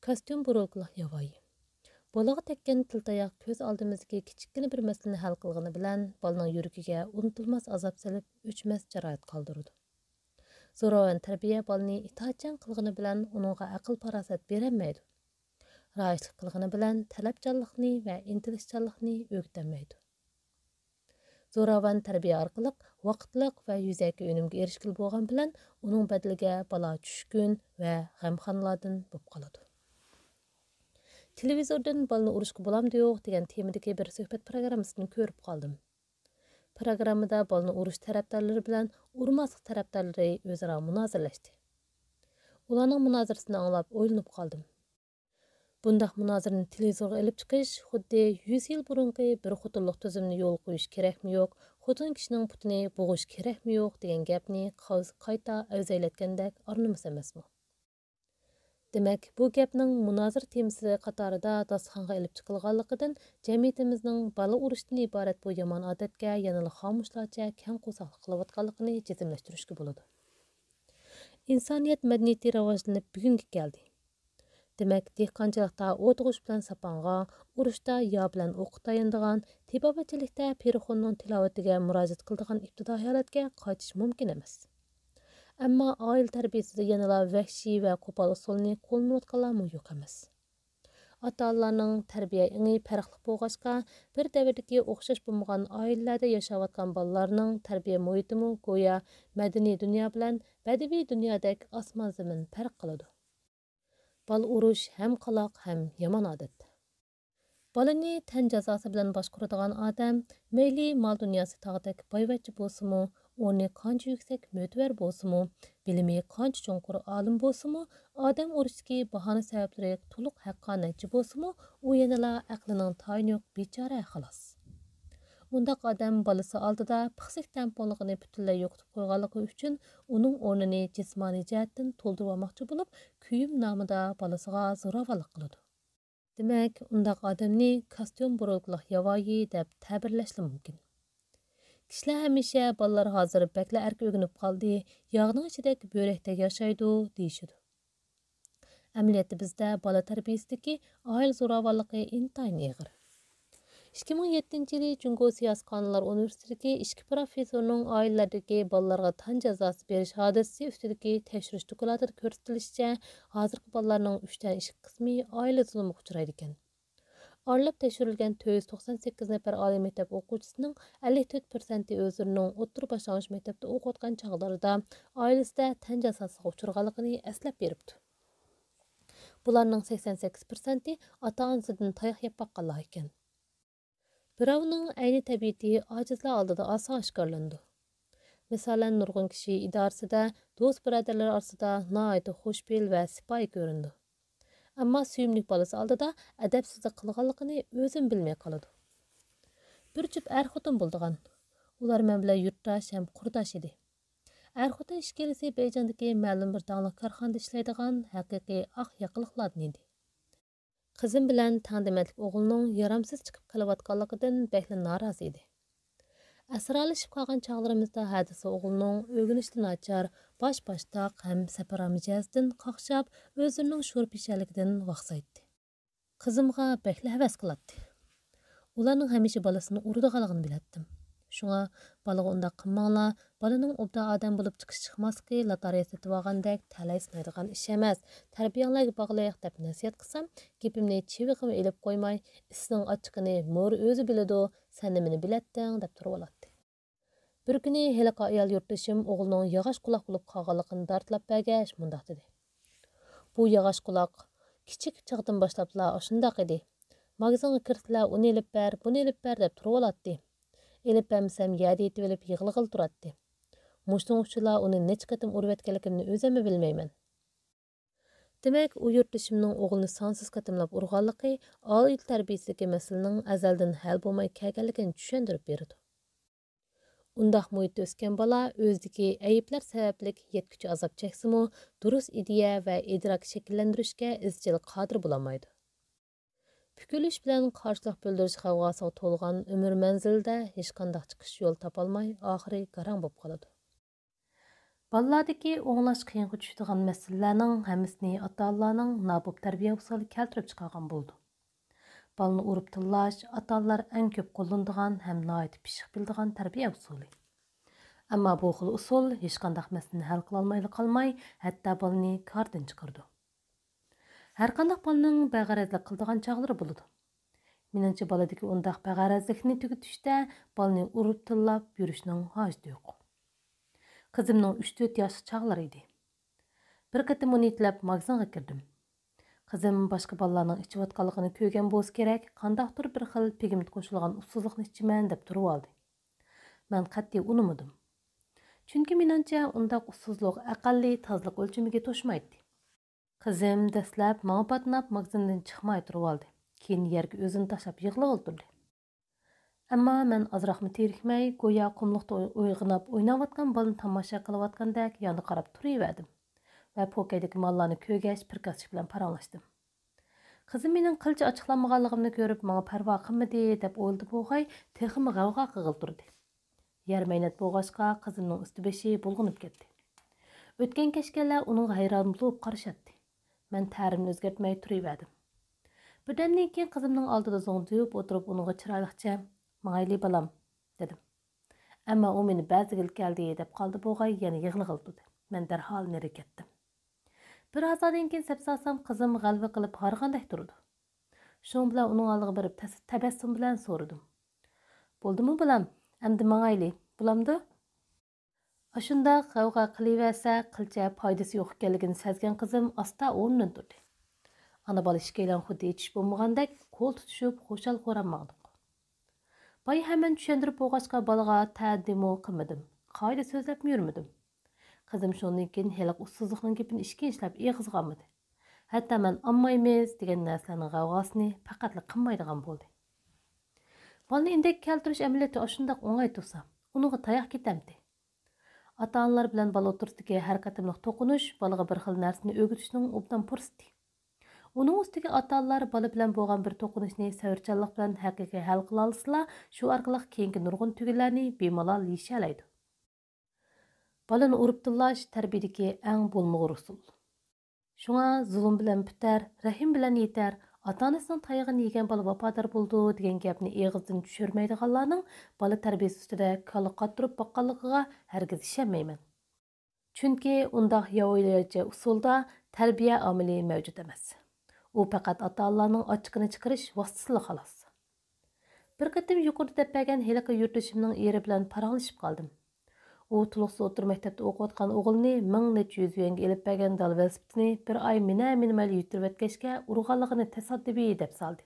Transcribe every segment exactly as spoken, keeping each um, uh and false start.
كاستيۇم بۇرۇلكىلىق ياۋايى. بالىغا تەگكەن تىل تاياق كۆز ئالدىمىزدىكى كىچىككىنە بىر مەسىلىنى ھەل قىلغىنى بىلەن، بالىنىڭ يۈرىكىگە ئۇنتۇلماس ئازاب سېلىپ، ئۆچمەس جاراھەت قالدۇرىدۇ. زوراۋان تەربىيە بالىنى ئىتائەتچان قىلغىنى بىلەن، ئۇنىڭغا ئەقىل-پاراسەت بېرەلمەيدۇ. رايىشلىق قىلغىنى بىلەن، تەلەپچانلىقنى ۋە ئىنتىلىشچانلىقنى ئۆگىتەلمەيدۇ. زوراۋان تەربىيە ئارقىلىق ۋاقىتلىق ۋە يۈزەكى ئۈنۈمگە ئېرىشكىلى بولغان بىلەن، ئۇنىڭ بەدىلىگە بالا چۈشكۈن ۋە غەمخورلاردىن بولۇپ قالىدۇ. تېلېۋىزوردىن «بالىنى ئۇرۇشقا بولامدۇ يوق» دېگەن تېمىدىكى بىر سۆھبەت پروگراممىسىنى كۆرۈپ قالدىم. پروگراممىدا بالىنى ئۇرۇش تەرەپدارلىرى بىلەن ئۇرماسلىق تەرەپدارلىرى ئۆزئارا مۇنازىرىلەشتى. ئۇلارنىڭ مۇنازىرىسىنى ئاڭلاپ ئويلىنىپ قالدىم. بۇنداق مۇنازىرىنى تېلېۋىزورغا ئېلىپ چىقىش خۇددى يۈز يىل بۇرۇنقى بىر خوتۇنلۇق تۈزۈمنى يولغا قويۇش كېرەكمۇ يوق، خوتۇن كىشىنىڭ پۇتىنى بوغۇش كېرەكمۇ يوق دېگەن گەپنى قايتا ئەۋزەيلەتكەندەك ئارىنىمىس ئەمەسمۇ؟ دېمەك، بۇ گەپنىڭ مۇنازىرە تېمىسى قاتارىدا داستىخانغا ئېلىپ چىقىلغانلىقىدىن، جەمئىيىتىمىزنىڭ بالا ئۇرۇشتىن ئىبارەت بۇ يامان ئادەتكە يەنىلا خامۇشلارچە كەڭ قورساقلىق قىلىۋاتقانلىقىنى جەزملەشتۈرۈشكە بولىدۇ. ئىنسانىيەت مەدەنىيىتى راۋاجلىنىپ بۈگۈنگە كەلدى. دېمەك، دېھقانچىلىقتا ئوت ئوغۇش بىلەن ساپانغا، ئۇرۇشتا يا بىلەن ئوققا تايىنىدىغان، تېبابەتچىلىكتە پىرخوننىڭ تىلاۋىتىگە مۇراجىئەت قىلىدىغان ئىپتىدائىي ھالەتكە قايتىش مۇمكىن ئەمەس. ئەمما ئائىلە تەربىيىسىدە يەنىلا ۋەھشىي ۋە قوپال ئۇسۇلنى قوللىنىۋاتقانلارمۇ يوق ئەمەس. ئاتا-ئانىلارنىڭ تەربىيە ئېڭى پەرقلىق بولغاچقا، بىر دەۋردىكى ئوخشاش بولمىغان ئائىلىلەردە ياشاۋاتقان بالىلارنىڭ تەربىيە مۇھىتىمۇ گويا مەدەنىي دۇنيا بىلەن بەدىۋىي دۇنيادەك ئاسمان-زېمىن پەرق قىلىدۇ. بالا ئۇرۇش ھەم قالاق، ھەم يامان ئادەت. بالىنى تەن جازاسى بىلەن باشقۇرىدىغان ئادەم، مەيلى مال-دۇنياسى تاغدەك بايۋەچچە بولسىمۇ، ئورنى قانچە يۈكسەك مۆتىۋەر بولسىمۇ، بىلىمى قانچە چوڭقۇر ئالىم بولسىمۇ، ئادەم ئۇرۇشتىكى باھانە-سەۋەبلىرى تولۇق ھەققانىيەتچى بولسىمۇ، ئۇ يەنىلا ئەقلىنىڭ تايىنى يوق بىچارە، خالاس. ئۇنداق ئادەم بالىسى ئالدىدا پىخسىك تەڭپۇڭلۇقىنى پۈتۈنلەي يوقىتىپ قويغانلىقى ئۈچۈن، ئۇنىڭ ئورنىنى جىسمانىي جەھەتتىن تولدۇرۇۋالماقچى بولۇپ، كۆيۈم نامىدا بالىسىغا زوراۋانلىق قىلىدۇ. دېمەك، ئۇنداق ئادەمنى كاستيۇم بۇرۇلكىلىق ياۋايى دەپ تەبىرلەشلا مۇمكىن. كىشىلەر ھەمىشە «بالىلار ھازىر بەكلا ئەركە ئۆگىنىپ قالدى، ياغنىڭ ئىچىدەك بۆرەكتەك ياشايدۇ» دېيىشىدۇ. ئەمەلىيەتتە بىزدە بالا تەربىيىسىدىكى ئائىلە زوراۋانلىقى ئىنتايىن ئېغىر. ئىككى مىڭ يەتتىنچى يىلى جۇڭگو سىياسىي قانۇنلار ئۇنىۋېرسىتېتىدىكى ئىككى پروفېسسورنىڭ ئائىلىلەردىكى بالىلارغا تەن جازاسى بېرىش ھادىسىسى ئۈستىدىكى تەكشۈرۈش دوكلاتىدا كۆرسىتىلىشىچە، ھازىرقى بالىلارنىڭ ئۈچتىن ئىككى قىسمى ئائىلە زۇلۇمىغا ئۇچرايدىكەن. ئارىلاپ تەكشۈرۈلگەن تۆت يۈز توقسان سەككىز نەپەر ئالىي مەكتەپ ئوقۇغۇچىسىنىڭ ئەللىك تۆت پىرسەنتى ئۆزلىرىنىڭ ئوتتۇرا باشلانغۇچ مەكتەپتە ئوقۇۋاتقان چاغلىرىدا ئائىلىسىدە تەن جازاسىغا ئۇچرىغانلىقىنى ئەسلەپ بېرىپتۇ. بۇلارنىڭ سەكسەن سەككىز پىرسەنتى ئاتا-ئانىسىدىن تاياق يەپ باققانلار ئىكەن. بىراۋنىڭ ئەينى تەبىئىتى ئاجىزلار ئالدىدا ئاسان ئاشكارىلىنىدۇ. مىسالەن، نۇرغۇن كىشى ئىدارىسىدە، دوست-بۇرادەرلىرى ئارىسىدا ناھايىتى خۇشپېئىل ۋە سىپايى كۆرۈنىدۇ. ئەمما سۆيۈملۈك بالىسى ئالدىدا ئەدەپسىزلىك قىلغانلىقىنى ئۆزىمۇ بىلمەي قالىدۇ. بىر جۈپ ئەر-خوتۇن بولىدىغان. ئۇلار مەن بىلەن يۇرتداش ھەم قۇرداش ئىدى. ئەر-خوتۇن ئىككىلىسى بېيجىڭدىكى مەلۇم بىر داڭلىق كارخانىدا ئىشلەيدىغان ھەقىقىي ئاق ياقىلىقلاردىن ئىدى. قىزىم بىلەن تەڭدىمەتلىك ئوغلىنىڭ يارامسىز چىقىپ قېلىۋاتقانلىقىدىن بەكلا نارازى ئىدى. ئەسرالىشىپ قالغان چاغلىرىمىزدا ھەدىسى ئوغلىنىڭ ئۆگىنىشتە ناچار، باش-باشتاق ھەم سەپرا مىجەزىدىن قاقشاپ، ئۆزلىرىنىڭ شورپىشەنلىكىدىن ۋاقسايتتى. قىزىمغا بەكلا ھەۋەس قىلاتتى. ئۇلارنىڭ ھەمىشە بالىسىنى ئۇرىدىغانلىقىنى بىلەتتىم. شۇڭا بالىغا ئۇنداق قىلماڭلار، بالىنىڭ ئوبدان ئادەم بولۇپ چىقىش-چىقماسلىقى لاتارىيە سېتىۋالغاندەك تەلەي سىنايدىغان ئىش ئەمەس، تەربىيەڭلارگە باغلىق دەپ نەسىھەت قىلسام، گېپىمنى چىۋىقىمۇ ئېلىپ قويماي، ئىسنىڭ ئاچچىقىنى مور ئۆزى بىلىدۇ، سەن نېمىنى بىلەتتىڭ دەپ تۇرۇۋالاتتى. بىر كۈنى ھېلىقى ئايال يۇرتدىشىم ئوغلىنىڭ ياغاچ قۇلاق بولۇپ قالغانلىقىنى دارتلاپ بەرگەچ مۇنداق دېدى: «بۇ ياغاچ قۇلاق كىچىك چاغدىن باشلاپلا ئاشۇنداق ئىدى. ماگىزىنغا كىرسىلە ئۇنى ئېلىپ بەر، بۇنى ئېلىپ بەر دەپ تۇرۇۋالاتتى. ئېلىپ بەرمىسەم يەردە يېتىۋېلىپ يىغلىغىلى تۇراتتى. مۇشۇنىڭ ئۈچۈنلا ئۇنى نەچچە قېتىم ئۇرۇۋەتكەنلىكىمنى ئۆزۈممۇ بىلمەيمەن.» دېمەك، ئۇ يۇرتدىشىمنىڭ ئوغلىنى سانسىز قېتىملاپ ئۇرغانلىقى ئائىلە تەربىيىسىدىكى مەسىلىنىڭ ئەزەلدىن ھەل بولماي كەلگەنلىكىنى چۈشەندۈرۈپ بېرىدۇ. ئۇنداق مۇھىتتا ئۆسكەن بالا ئۆزىدىكى ئەيىبلەر سەۋەبلىك يەتكۈچە ئازاب چەكسىمۇ، دۇرۇس ئىدىيە ۋە ئىدراك شەكىللەندۈرۈشكە ئىزچىل قادىر بولالمايدۇ. پۈكۈلۈش بىلەن قارشىلىق بىلدۈرۈش غەۋغاسىغا تولغان ئۆمۈر مەنزىلىدە ھېچقانداق چىقىش يول تاپالماي، ئاخىرى گاراڭ بولۇپ قالىدۇ. بالىلاردىكى ئوڭلاش قىيىنغا چۈشىدىغان مەسىلىلەرنىڭ ھەممىسىنى ئاتا-ئانىلارنىڭ نادىر تەربىيە ئۇسۇلى كەلتۈرۈپ چىقارغان بولىدۇ. بالىنى ئۇرۇپ تىللاش ئاتا-ئانىلار ئەڭ كۆپ قوللىنىدىغان ھەم ناھايىتى پىششىق بىلىدىغان تەربىيە ئۇسۇلى. ئەمما بۇ خىل ئۇسۇل ھېچقانداق مەسىلىنى ھەل قىلالمايلا قالماي، ھەتتا بالىنى كاردىن چىقىرىدۇ. ھەرقانداق بالىنىڭ بىغەرەزلىك قىلىدىغان چاغلىرى بولىدۇ. مېنىڭچە، بالىدىكى ئۇنداق بىغەرەزلىكنى تۈگىتىشتە بالىنى ئۇرۇپ تىللاپ يۈرۈشنىڭ ھاجىتى يوق. قىزىمنىڭ ئۈچ تۆت ياشلىق چاغلىرى ئىدى. بىر قېتىم ئۇنى يېتىلەپ ماگىزىنغا كىردىم. قىزىم باشقا بالىلارنىڭ ئىچىۋاتقانلىقىنى كۆرگەن بولسا كېرەك، قانداقتۇر بىر خىل پىگمېنت قوشۇلغان ئۇسسۇزلۇقنى ئىچىمەن دەپ تۇرۇۋالدى. مەن قەتئىي ئۇنىمىدىم. چۈنكى مېنىڭچە ئۇنداق ئۇسسۇزلۇق ئەقەللىي تازىلىق ئۆلچىمىگە توشمايتتى. قىزىم دەسلەپ ماڭا پاتناپ ماگىزىندىن چىقماي تۇرۇۋالدى. كېيىن يەرگە ئۆزىنى تاشلاپ يىغلىغىلى تۇردى. ئەمما مەن ئازراقمۇ تېرىكمەي، گويا قۇملۇقتا ئوي-، ئويغىناپ ئويناۋاتقان بالىنى تاماشا قىلىۋاتقاندەك ياندا قاراپ تۇرۇۋەردىم ۋە پوكەيدىكى ماللارنى كۆرگەچ پىركاسچىك بىلەن پاراڭلاشتىم. قىزىم مېنىڭ قىلچە ئاچچىقلانمىغانلىقىمنى كۆرۈپ ماڭا پەرۋا قىلمىدى دەپ ئويلىدى بوغاي، تېخىمۇ غەۋغا قىلغىلى تۇردى. يەر مەينەت بولغاچقا، قىزىمنىڭ ئۈستى بېشى بۇلغىنىپ كەتتى. ئۆتكەن كەچكەنلەر ئۇنىڭغا ھەيران بولۇپ قارىشاتتى. مەن تەرىمنى ئۆزگەرتمەي تۇرۇۋەردىم. بىردەمدىن كېيىن قىزىمنىڭ ئالدىدا زوڭزىيىپ ئولتۇرۇپ ئۇنىڭغا چىرايلىقچە، «ماڭايلى بالام» دېدىم. ئەمما ئۇ مېنى بەزگىلى كەلدى دەپ قالدى بوغاي، يەنە يىغلىغىلى تۇردى. مەن دەرھال نېرى كەتتىم. بىر ھازادىن كېيىن سەپسالسام قىزىم غەلۋە قىلىپ ھارغاندەك تۇرىدۇ. شۇنىڭ بىلەن ئۇنىڭ ئالدىغا بېرىپ تەس-، تەبەسسۇم بىلەن سورىدىم. «بولدىمۇ بالام؟ ئەمدى ماڭايلى، بولامدۇ؟» ئاشۇنداق غەۋغا قىلىۋەرسە قىلچە پايدىسى يوق ئىكەنلىكىنى سەزگەن قىزىم ئاستا ئورنىدىن تۇردى. ئانا بالا ئىككىيلەن خۇددى ھېچ ئىش بولمىغاندەك قول تۇتۇشۇپ خۇشال-خۇرام ماڭدۇق. بايا ھەممىنى چۈشەندۈرۈپ بولغاچقا بالىغا تەدىمۇ قىلمىدىم، قائىدە سۆزلەپمۇ يۈرمىدىم. قىزىم شۇنىڭدىن كېيىن ھېلىقى ئۇسسۇزلۇقنىڭ گېپىنى ئىچكىرى ئىشلەپ ئېغىزىغا ئالمىدى. ھەتتا مەن ئالمايمىز دېگەن نەرسىلەرنىڭ غەۋغاسىنى پەقەتلا قىلمايدىغان بولدى. بالىنى ئىندەككە كەلتۈرۈش ئەمەلىيىتى ئاشۇنداق ئوڭاي تۇرسا، ئۇنىڭغا تاياق كېتەمتى؟ ئاتا-ئانىلار بىلەن بالا ئوتتۇرىسىدىكى ھەر قېتىملىق توقۇنۇش بالىغا بىر خىل نەرسىنى ئۆگىتىشنىڭ ئوبدان پۇرسىتى. ئۇنىڭ ئۈستىگە ئاتا-ئانىلار بالا بىلەن بولغان بىر توقۇنۇشنى سەۋرچانلىق بىلەن ھەقىقىي ھەل قىلالىسىلا، شۇ ئارقىلىق كېيىنكى نۇرغۇن تۈگۈنلەرنى بىمالال يېشەلەيدۇ. بالىنى ئۇرۇپ تىللاش تەربىيەدىكى ئەڭ بولمىغۇر ئۇسۇل. شۇڭا «زۇلۇم بىلەن پۈتەر، رەھىم بىلەن يېتەر، ئاتا-ئانىسىنىڭ تايىقىنى يېگەن بالا ۋاپادار بولىدۇ» دېگەن گەپنى ئېغىزدىن چۈشۈرمەيدىغانلارنىڭ بالا تەربىيەسى ئۈستىدە كاللا قاتتۇرۇپ باققانلىقىغا ھەرگىز ئىشەنمەيمەن. چۈنكى ئۇنداق ياۋىيلارچە ئۇسۇلدا تەربىيە ئامىلى مەۋجۇت ئەمەس. ئۇ پەقەت ئاتا-ئانىلارنىڭ ئاچچىقىنى چىقىرىش ۋاسىتىسىلا خالاس. بىر قېتىم يۇقىرىدا دەپ بەرگەن ھېلىقى يۇرتدىشىمنىڭ ئېرى بىلەن پاراڭلىشىپ قالدىم. ئۇ تولۇقسىز ئوتتۇرا مەكتەپتە ئوقۇۋاتقان ئوغلىنى مىڭ نەچچە يۈز يۈەنگە ئېلىپ بەرگەن دالۋېلىسىپىتىنى بىر ئاي مىنە-مىنىمەيلا يۈتتۈرۈۋەتكەچكە ئۇرغانلىقىنى تاسادىپىي دەپ سالدى.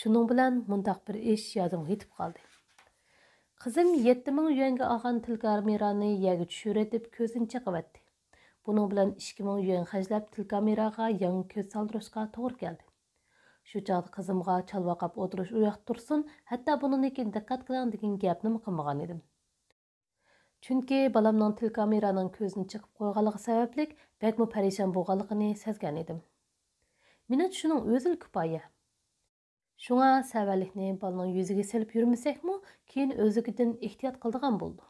شۇنىڭ بىلەن مۇنداق بىر ئىش يادىمغا يېتىپ قالدى. قىزىم يەتتە مىڭ يۈەنگە ئالغان تېلېكامېرانى يەرگە چۈشۈرۈۋېتىپ كۆزىنى چېقىۋەتتى. بۇنىڭ بىلەن ئىككى مىڭ يۈەن خەجلەپ تېلېكامېراغا يېڭى كۆز سالدۇرۇشقا توغرا كەلدى. شۇ چاغدا قىزىمغا چالۋاقاپ ئولتۇرۇش ئۇياقتا تۇرسۇن، ھەتتا بۇنىڭدىن كېيىن دىققەت قىلىڭ دېگەن گەپنىمۇ قىلمىغان ئىدىم. چۈنكى بالامنىڭ تېلېكامېرانىڭ كۆزىنى چېقىپ قويغانلىقى سەۋەبلىك بەكمۇ پەرىشان بولغانلىقىنى سەزگەن ئىدىم. مېنىڭچە شۇنىڭ ئۆزىلا كۇپايە. شۇڭا سەۋەنلىكنى بالىنىڭ يۈزىگە سېلىپ يۈرمىسەكمۇ، كېيىن ئۆزلۈكىدىن ئېھتىيات قىلىدىغان بولىدۇ.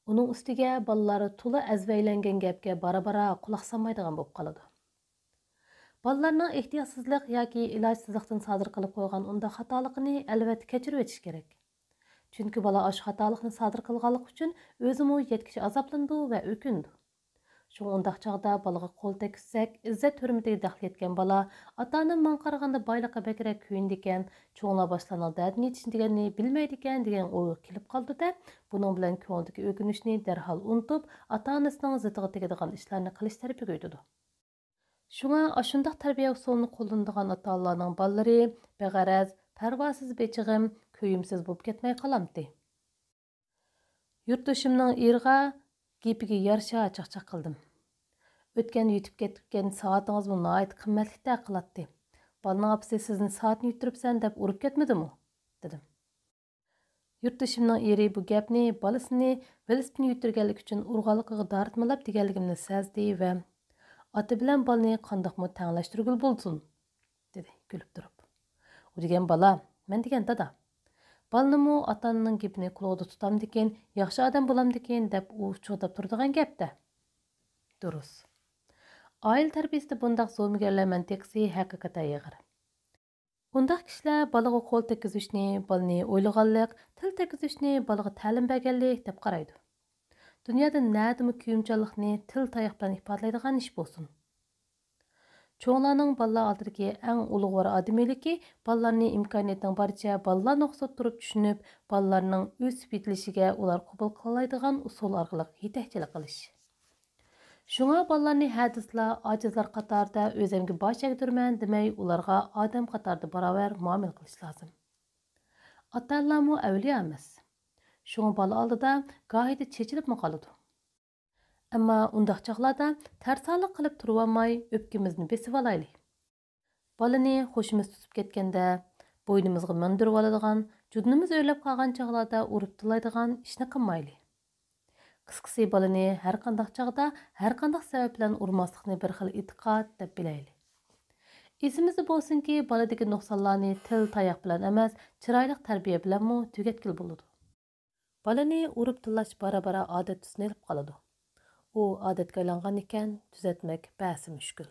ئۇنىڭ ئۈستىگە بالىلار تولا ئەزۋەيلەنگەن گەپكە بارا-بارا قۇلاق سالمايدىغان بولۇپ قالىدۇ. بالىلارنىڭ ئېھتىياتسىزلىق ياكى ئىلاجسىزلىقتىن سادىر قىلىپ قويغان ئۇنداق خاتالىقىنى ئەلۋەتتە كەچۈرۈۋېتىش كېرەك. چۈنكى بالا ئاشۇ خاتالىقنى سادىر قىلغانلىقى ئۈچۈن ئۆزىمۇ يەتكۈچە ئازابلىنىدۇ ۋە ئۆكۈنىدۇ. شۇڭا ئۇنداق چاغدا بالىغا قول تەگكۈزسەك، ئىززەت-ھۆرمىتىگە دەخلى يەتكەن بالا، «ئاتا-ئانام ماڭا قارىغاندا بايلىققا بەكرەك كۆيۈنىدىكەن، چوڭلار باشقىلارنىڭ دەردىنى يېتىشىدىغىنىنى بىلمەيدىكەن» دېگەن ئويغا كېلىپ قالىدۇ-دە، بۇنىڭ بىلەن كۆڭلىدىكى ئۆكۈنۈشنى دەرھال ئۇنتۇپ، ئاتا-ئانىسىنىڭ زىتىغا تېگىدىغان ئىشلارنى قىلىش تەرىپىگە ئۆتىدۇ. شۇڭا ئاشۇنداق تەربىيە ئۇسۇلىنى قوللىنىدىغان ئاتا-ئانىلارنىڭ بالىلىرى بىغەرەز، پەرۋاسىز، بېچىغىم، كۆيۈمسىز بولۇپ كەتمەي قالامتى؟ يۇرتدىشىمنىڭ ئېرىغا گېپىگە يارىشا چاقچاق قىلدىم. «ئۆتكەندە يۈتۈپ كەتكەن سائىتىڭىزمۇ ناھايىتى قىممەتلىكتەك قىلاتتى. بالىنىڭ ئاپىسى سىزنى سائەتنى يۈتتۈرۈپسەن دەپ ئۇرۇپ كەتمىدىمۇ؟» دېدىم. يۇرتدىشىمنىڭ ئېرى بۇ گەپنى بالىسىنى ۋېلىسىپىتنى يۈتتۈرگەنلىكى ئۈچۈن ئۇرغانلىقىغا دارىتمىلاپ دېگەنلىكىمنى سەزدى ۋە «ئاتا بىلەن بالىنى قانداقمۇ تەڭلەشتۈرگىلى بولسۇن؟» دېدى كۈلۈپ تۇرۇپ. «ئۇ دېگەن بالا، مەن دېگەن دادا. بالىنىمۇ ئاتا-ئانىنىڭ گېپىنى قۇلىقىدا تۇتامدىكىن، ياخشى ئادەم بولامدىكىن دەپ ئۇ چۇۋاداپ تۇرىدىغان گەپتە. دۇرۇس. ئائىلە تەربىيىسىدە بۇنداق زومىگەرلەر مەنتىقىسى ھەقىقەتەن ئېغىر. ئۇنداق كىشىلەر بالىغا قول تەگكۈزۈشنى، بالىنى ئويلىغانلىق، تىل تەگكۈزۈشنى بالىغا تەلىم بەرگەنلىك دەپ قارايدۇ. دۇنيادا نەدىمۇ كۆيۈمچانلىقنى تىل تاياق بىلەن ئىپادىلەيدىغان ئىش بولسۇن. چوڭلارنىڭ بالىلار ئالدىدىكى ئەڭ ئۇلۇغۋار ئادىمىيلىكى بالىلارنى ئىمكانىيەتنىڭ بارىچە بالىلار نۇقتىسىدا تۇرۇپ چۈشىنىپ، بالىلارنىڭ ئۆسۈپ يېتىلىشىگە ئۇلار قوبۇل قىلالايدىغان ئۇسۇل ئارقىلىق يېتەكچىلىك قىلىش. شۇڭا بالىلارنى ھەدىسلا ئاجىزلار قاتارىدا ئۆزۈمگە باش ئەگدۈرىمەن دېمەي، ئۇلارغا ئادەم قاتارىدا باراۋەر مۇئامىلە قىلىش لازىم. ئاتا-ئانىلارمۇ ئەۋلىيا ئەمەس. شۇڭا بالا ئالدىدا گاھىدا چېچىلىپمۇ قالىدۇ. ئەمما ئۇنداق چاغلاردا تەرسالىق قىلىپ تۇرۇۋالماي، ئۆپكىمىزنى بېسىۋالايلى. بالىنى خۇشىمىز تۇتۇپ كەتكەندە، بوينىمىزغا مىندۈرۈۋالىدىغان، جۇدۇنىمىز ئۆرلەپ قالغان چاغلاردا ئۇرۇپ تىللايدىغان ئىشنى قىلمايلى. قىسقىسى، بالىنى ھەرقانداق چاغدا، ھەرقانداق سەۋەب بىلەن ئۇرماسلىقنى بىر خىل ئېتىقاد دەپ بىلەيلى. ئېسىمىزدە بولسۇنكى، بالىدىكى نۇقسانلارنى تىل، تاياق بىلەن ئەمەس، چىرايلىق تەربىيە بىلەنمۇ تۈگەتكىلى بولىدۇ. بالىنى ئۈرۈپ تىللاش بارا-بارا ئادەت تۈسىنى ئېلىپ قالىدۇ. ئۇ ئادەتكە ئايلانغان ئىكەن، تۈزەتمەك بەسى مۈشكۈل.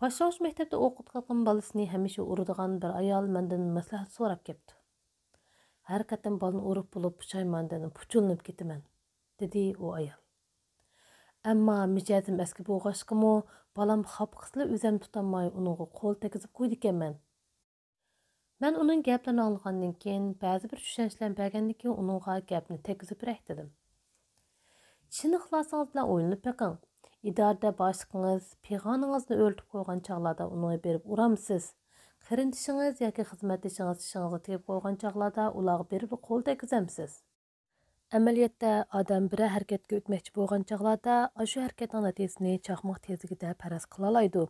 باشلانغۇچ مەكتەپتە ئوقۇتقان بالىسىنى ھەمىشە ئۇرىدىغان بىر ئايال مەندىن مەسلىھەت سوراپ كەپتۇ. ھەر قېتىم بالىنى ئۇرۇپ بولۇپ پۇشايماندىن پۇچۇلىنىپ كېتىمەن، دېدى ئۇ ئايال. ئەمما مىجەزىم ئەسكى بولغاچقىمۇ، بالام خاپا قىلسىلا ئۆزۈمنى تۇتالماي ئۇنىڭغا قول تەگكۈزۈپ قويىدىكەنمەن. مەن ئۇنىڭ گەپلىرىنى ئاڭلىغاندىن كېيىن، بەزى بىر چۈشەنچىلەرنى بەرگەندىن كېيىن ئۇنىڭغا گەپنى تەگكۈزۈپ بېرەي دېدىم. چىن ئىخلاسىڭىز بىلەن ئويلىنىپ بېقىڭ. ئىدارىدە باشلىقىڭىز پىغانىڭىزنى ئۆرلىتىپ قويغان چاغلاردا ئۇنىڭغا بېرىپ ئۇرامسىز؟ قېرىندىشىڭىز ياكى خىزمەتدىشىڭىز چىشىڭىزغا تېگىپ قويغان چاغلاردا ئۇلارغا بېرىپ قول تەگكۈزەمسىز؟ ئەمەلىيەتتە، ئادەم بىرەر ھەرىكەتكە ئۆتمەكچى بولغان چاغلاردا، ئاشۇ ھەرىكەتنىڭ نەتىجىسىنى چاقماق تېزلىكىدە پەرەز قىلالايدۇ.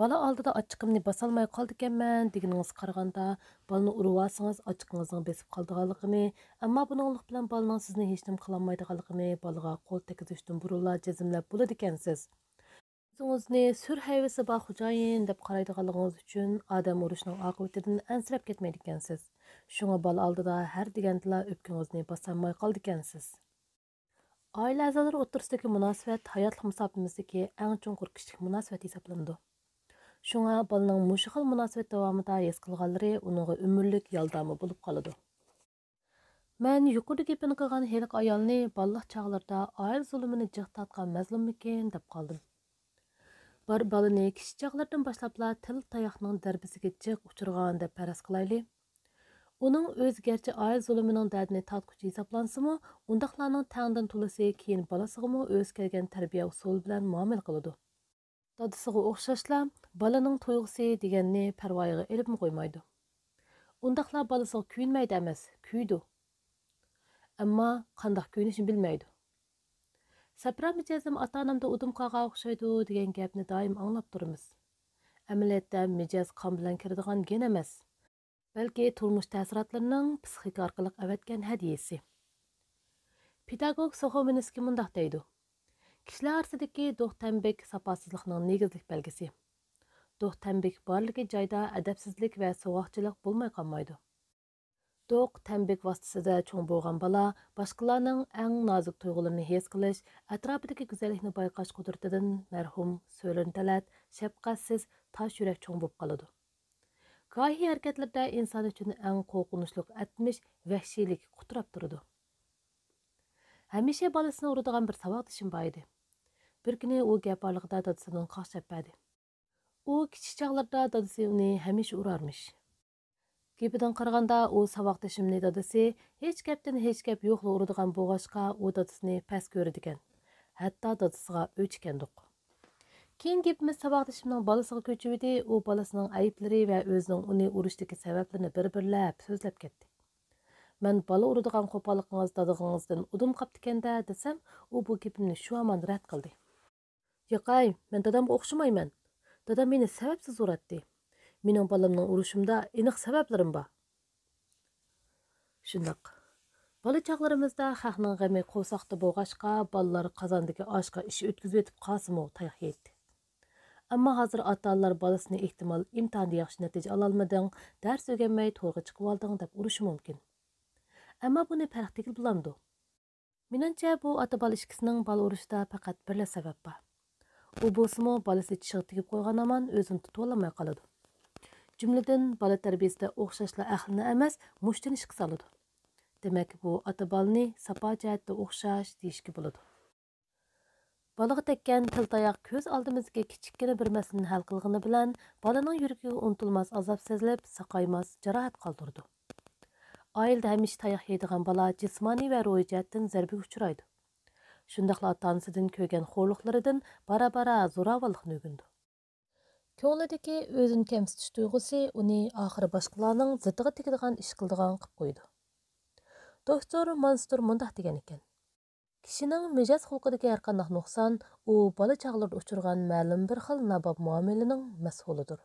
بالا ئالدىدا ئاچچىقىمنى باسالماي قالىدىكەنمەن دېگىنىڭىزگە قارىغاندا، بالىنى ئۇرۇۋالسىڭىز ئاچچىقىڭىزنىڭ بېسىپ قالىدىغانلىقىنى، ئەمما بۇنىڭلىق بىلەن بالىنىڭ سىزنى ھېچنېمە قىلالمايدىغانلىقىنى بالىغا قول تەگكۈزۈشتىن بۇرۇنلا جەزملەپ بولىدىكەنسىز. ئۆزىڭىزنى سۈر ھەيۋىسى بار خوجايىن دەپ قارايدىغانلىقىڭىز ئۈچۈن ئادەم ئۇرۇشنىڭ ئاقىۋىتىدىن ئەنسىرەپ كەتمەيدىكەنسىز. شۇڭا بالا ئالدىدا ھەر دېگەندىلا ئۆپكىڭىزنى باسالماي قالىدىكەنسىز. ئائىلە ئەزالىرى ئوتتۇرىسىدىكى مۇناسىۋەت ھاياتلىق مۇساپىمىزدىكى ئەڭ چوڭقۇر كىشىلىك مۇناسىۋەت ھېسابلىنىدۇ. شۇڭا بالىنىڭ مۇشۇ خىل مۇناسىۋەت داۋامىدا ھېس قىلغانلىرى ئۇنىڭغا ئۆمۈرلۈك يالداما بولۇپ قالىدۇ. مەن يۇقىرىدا گېپىنى قىلغان ھېلىقى ئايالنى بالىلىق چاغلىرىدا ئائىلە زۇلۇمىنى جىق تارتقان مەزلۇممىكىن دەپ قالدىم. بار بالىنى كىچىك چاغلىرىدىن باشلاپلا تىل تاياقنىڭ دەربىسىگە جىق ئۇچرىغان دەپ پەرەز قىلايلى. ئۇنىڭ ئۆزى گەرچە ئائىلە زۇلۇمىنىڭ دەردىنى تارتقۇچى ھېسابلانسىمۇ، ئۇنداقلارنىڭ تەڭدىن تولىسى كېيىن بالىسىغىمۇ ئۆزى كەلگەن تەربىيە ئۇسۇلى بىلەن مۇئامىلە قىلىدۇ. دادىسىغا ئوخشاشلا بالىنىڭ تۇيغۇسى دېگەننى پەرۋايىغا ئېلىپمۇ قويمايدۇ. ئۇنداقلار بالىسىغا كۆيۈنمەيدۇ ئەمەس، كۆيىدۇ. ئەمما قانداق كۆيۈنۈشنى بىلمەيدۇ. سەپرا مىجەزىم ئاتا-ئانامدا ئۇدۇم قالغان ئوخشايدۇ دېگەن گەپنى دائىم ئاڭلاپ تۇرىمىز. ئەمەلىيەتتە مىجەز قان بىلەن كىرىدىغان گېن ئەمەس، بەلكى تۇرمۇش تەسىراتلىرىنىڭ پىسخىكا ئارقىلىق ئەۋەتكەن ھەدىيىسى. پېداگوگ سوخومىنسكىي مۇنداق دەيدۇ: كىشىلەر ئارىسىدىكى دوغ-تەنبىك ساپاسىزلىقنىڭ نېگىزلىك بەلگىسى. دوغ-تەنبىك بارلىكى جايدا ئەدەپسىزلىك ۋە سوغۇقچىلىق بولماي قالمايدۇ. دوغ-تەنبىك ۋاسىتىسىدە چوڭ بولغان بالا باشقىلارنىڭ ئەڭ نازۇك تۇيغۇلىرىنى ھېس قىلىش، ئەتراپىدىكى گۈزەللىكنى بايقاش قۇدرىتىدىن مەرھۇم سۆرۈن تەلەت شەپقەتسىز تاش يۈرەك چوڭ بولۇپ قالىدۇ. گاھى ھەرىكەتلىرىدە ئىنسان ئۈچۈن ئەڭ قورقۇنچلۇق ئەتمىش ۋەھشىيلىك قۇتراپ تۇرىدۇ. ھەمىشە بالىسىنى ئۇرىدىغان بىر ساۋاقدىشىم بار ئىدى. بىر كۈنى ئۇ گەپ ئارىلىقىدا دادىسىدىن قاقشاپ بەردى. ئۇ كىچىك چاغلىرىدا دادىسى ئۇنى ھەمىشە ئۇرارمىش. گېپىدىن قارىغاندا، ئۇ ساۋاقدىشىمنى دادىسى ھېچ گەپتىن ھېچ گەپ يوقلا ئۇرىدىغان بولغاچقا، ئۇ دادىسىنى پەس كۆرىدىكەن. ھەتتا دادىسىغا ئۆچ ئىكەندۇق. كېيىن گېپىمىز ساۋاقدىشىمنىڭ بالىسىغا كۆچۈۋىدى، ئۇ بالىسىنىڭ ئەيىبلىرى ۋە ئۆزىنىڭ ئۇنى ئۇرۇشتىكى سەۋەبلىرىنى بىر-بىرلەپ سۆزلەپ كەتتى. مەن بالا ئۇرىدىغان قوپاللىقىڭىز دادىڭىزدىن ئۇدۇم قاپتىكەن-دە دېسەم، ئۇ بۇ گېپىمنى شۇ ھامان رەت قىلدى. ياق ھەي، مەن دادامغا ئوخشىمايمەن. دادام مېنى سەۋەبسىز ئۇراتتى. مېنىڭ بالامنىڭ ئۇرۇشۇمدا ئېنىق سەۋەبلىرىم بار. شۇنداق. بالا چاغلىرىمىزدا خەقنىڭ غېمى قورساقتا بولغاچقا، بالىلار قازاندىكى ئاشقا ئىش ئۆتكۈزۈۋېتىپ قالسىمۇ تاياق يەيتتى. ئەمما ھازىر ئاتا-ئانىلار بالىسىنى ئېھتىمال ئىمتىھاندا ياخشى نەتىجە ئالالمىدىڭ، دەرس ئۆگەنمەي تورغا چىقىۋالدىڭ دەپ ئۇرۇشى مۇمكىن. ئەمما بۇنى پەرق دېگىلى بولامدۇ؟ مېنىڭچە، بۇ ئاتا-بالا ئىككىسىنىڭ بالا ئۇرۇشىدا پەقەت بىرلا سەۋەب بار. ئۇ بولسىمۇ بالىسى چىشىغا تېگىپ قويغان ھامان ئۆزىنى تۇتۇۋالالماي قالىدۇ. جۈملىدىن، بالا تەربىيىسىدە ئوخشاشلا ئەقىلنى ئەمەس، مۇشتىنى ئىشقا سالىدۇ. دېمەك، بۇ ئاتا-بالىنى ساپا جەھەتتە ئوخشاش دېيىشكە بولىدۇ. بالىغا تەگكەن تىل تاياق كۆز ئالدىمىزدىكى كىچىككىنە بىر مەسىلىنى ھەل قىلغىنى بىلەن بالىنىڭ يۈرىكىگە ئۇنتۇلماس ئازاب سېزىلىپ، ساقايماس جاراھەت قالدۇرىدۇ. ئائىلىدە ھەمىشە تاياق يەيدىغان بالا جىسمانىي ۋە روھىي جەھەتتىن زەربىگە ئۇچرايدۇ. شۇنداقلا ئاتا-ئانىسىدىن كۆرگەن خورلۇقلىرىدىن بارا-بارا زوراۋانلىقنى ئۆگىنىدۇ. كۆڭلىدىكى ئۆزىنى كەمسىتىش تۇيغۇسى ئۇنى ئاخىرى باشقىلارنىڭ زىتىغا تېگىدىغان ئىش قىلىدىغان قىلىپ قويىدۇ. دوكتور مانستۇر مۇنداق دېگەن ئىكەن: كىشىنىڭ مىجەز خۇلقىدىكى ھەرقانداق نۇقسان، ئۇ بالا چاغلىرىدا ئۇچرىغان مەلۇم بىر خىل ناباب مۇئامىلىنىڭ مەھسۇلىدۇر.